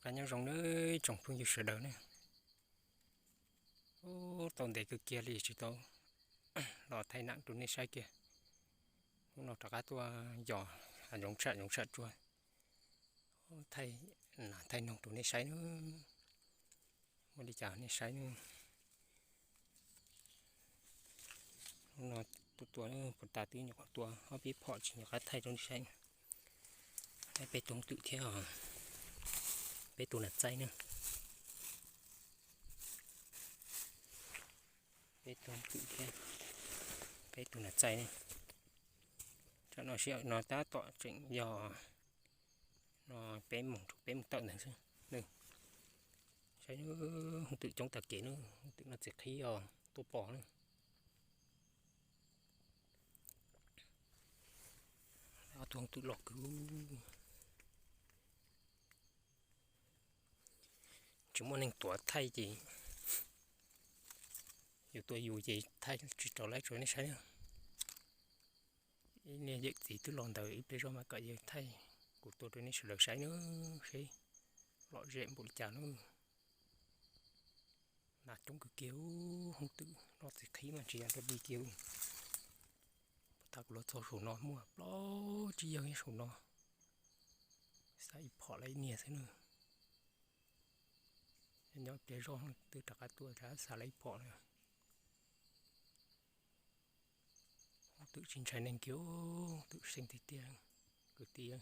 Qab nyob zoo nawb tsoom phooj ywg sawv daws ne. Ub, tau ntev kawg kiag li tsis tau los thaij nam rau nej saib kiag. Hnub no rov qab tuaj yos hav zoov tsham zoov tsham tsuag, thaij nam thaij noog rau nej saib nawb. Muaj li cas nej saib nawb. Hnub no tuaj tua puas tas twb nyuam qhuav tua ob peb phom tsis nyuam qab thaij rau nej saib. Thaij peb tug hooj twm thiab, peb tug nas txaij ne. Peb tug hooj twm thiab peb tug nas txaij ne. Tsam no sij hawm no tab tom tseem yog no peb moos rau peb moos tawm ntawd xwb. Saib, hooj twm coob tag kev na, hooj twm no txiv qhib os tuaj pom na. Ob tug hooj twm los kwv. Tsis muaj neeg tuav thaij ces yus tua yus ces thaij tsis tau lawm tsuas nej saib. Ib niag yawm txiv twb los ntawd ib pliag zog mas kom yawg thaij kuv tua rau nej sawv daws saib na, seb lom zem npaum li cas na. Nas coob kawg kiag, hooj twm no txiv qhib mas tsis yog dog dig kiag. Puag ta kuv los txog saum no muaj plaub tsib yawg saum no, xav ib phom lawv ib niag xwb na. Nyob pliag zog twb rov qab tuaj rov xav lawv ib phom na. Hooj twm tsis ntshai neeg kiag, hooj twm xeeb tiag tiag kwv tij.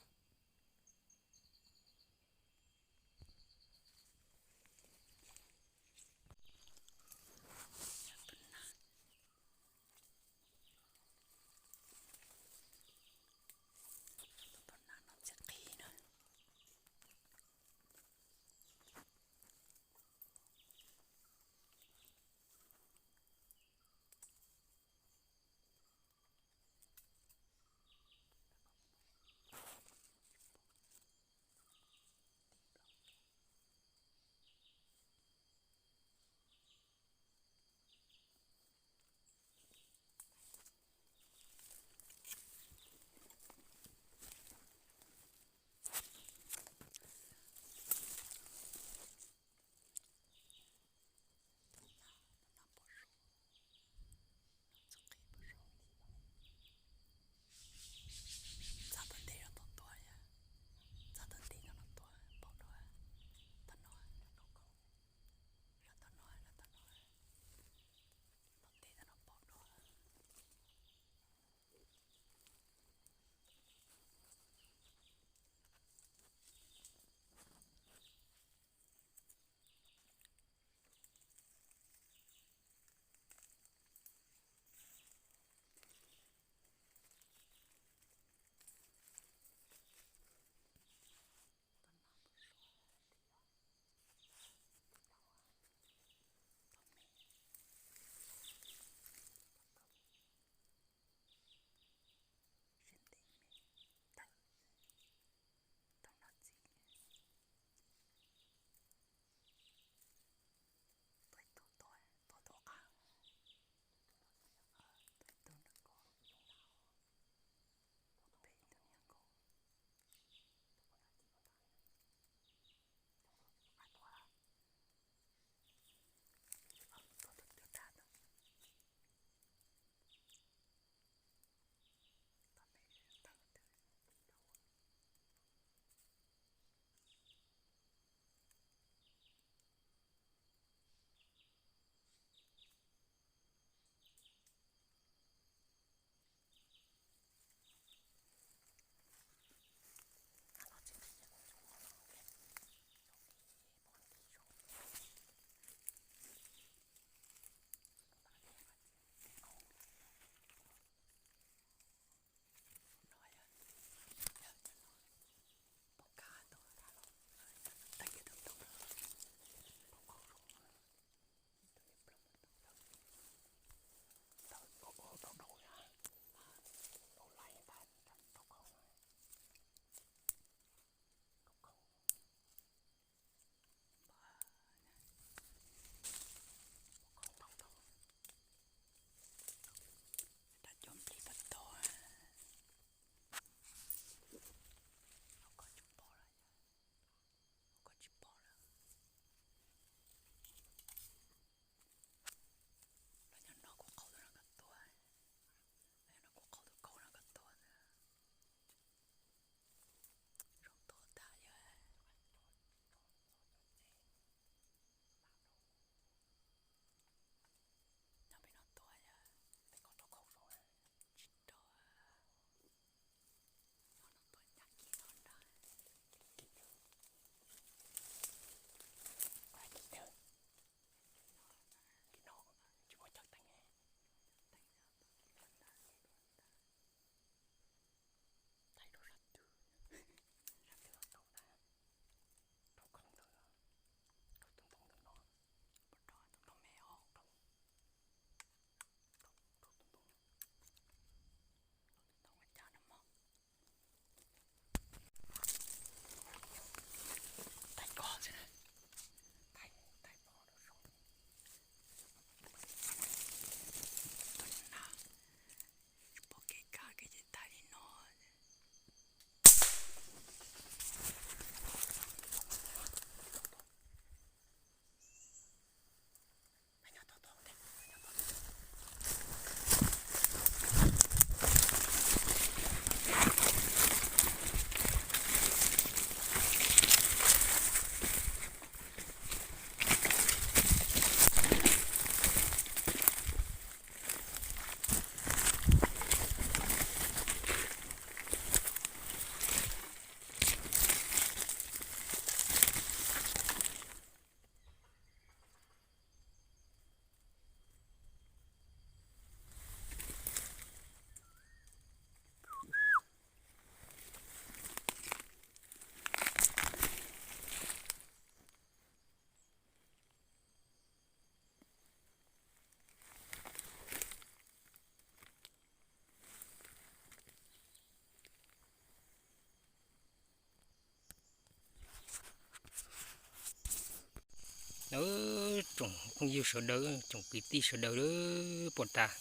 Nawb, tsoom phooj ywg sawv daws, tsoom kwv tij sawv daws, puas tas,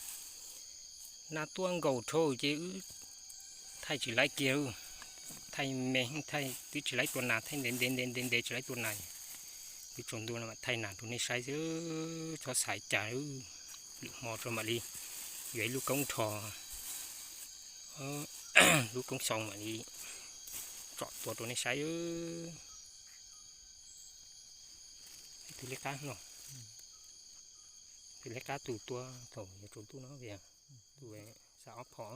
nas tuaj nkaus dhau ces wb thaij tsis laib kiag. Thaij me, thaij twb tsis laib tua nas, thaij ntev ntev ntev ntev ntev tsis laib tua nas. Twb tsaus ntuj no mam thaij nas rau nej saib xwb, txhob xav cas. Lwm hmo tso mam li yuav ib lub koob rho, lub koob xoo mam li tsom tua rau nej saib. Tus liab qab no, tus liab qab tus tua thaum yuav tsaus ntuj no, tus xav ob phom,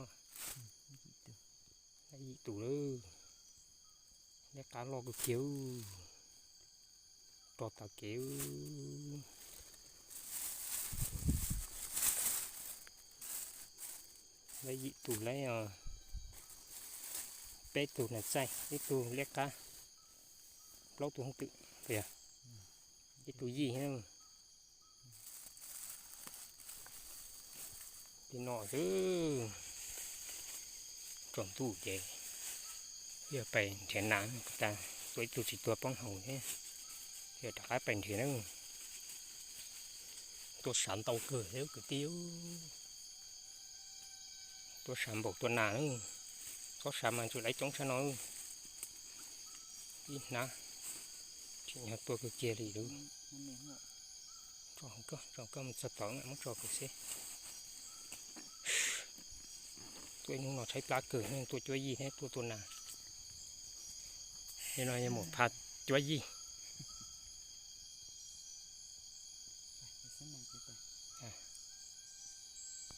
yim tus lawm. Liab qab loj kawg kiag, rau tav kev. Lawv yim tus lawm, peb tug nas txaij, ib tug liab qab, plaub tug hooj twm, ib tug yij. Li no xwb, tsaus ntuj ces yog pais nrhiav nas, tua ib tug tsis tuag poob hauv thiab, yog rov qab pais nrhiav na. Tuaj sav ntau kawg thiab kwv tij, tuaj sav npaum tua nas na, txhob sav mas tsuas laiv coob tshaj no. Ib hnab tsim nyog tuaj kawg kiag li lawm. Tso koj, tso koj mus txog tod muab tso kuv xwb. Tuaj ib hnub no tshaib plab kawg, tuaj cuab yij thiab tuaj tua nas. Li no yog mus pha cuab yij.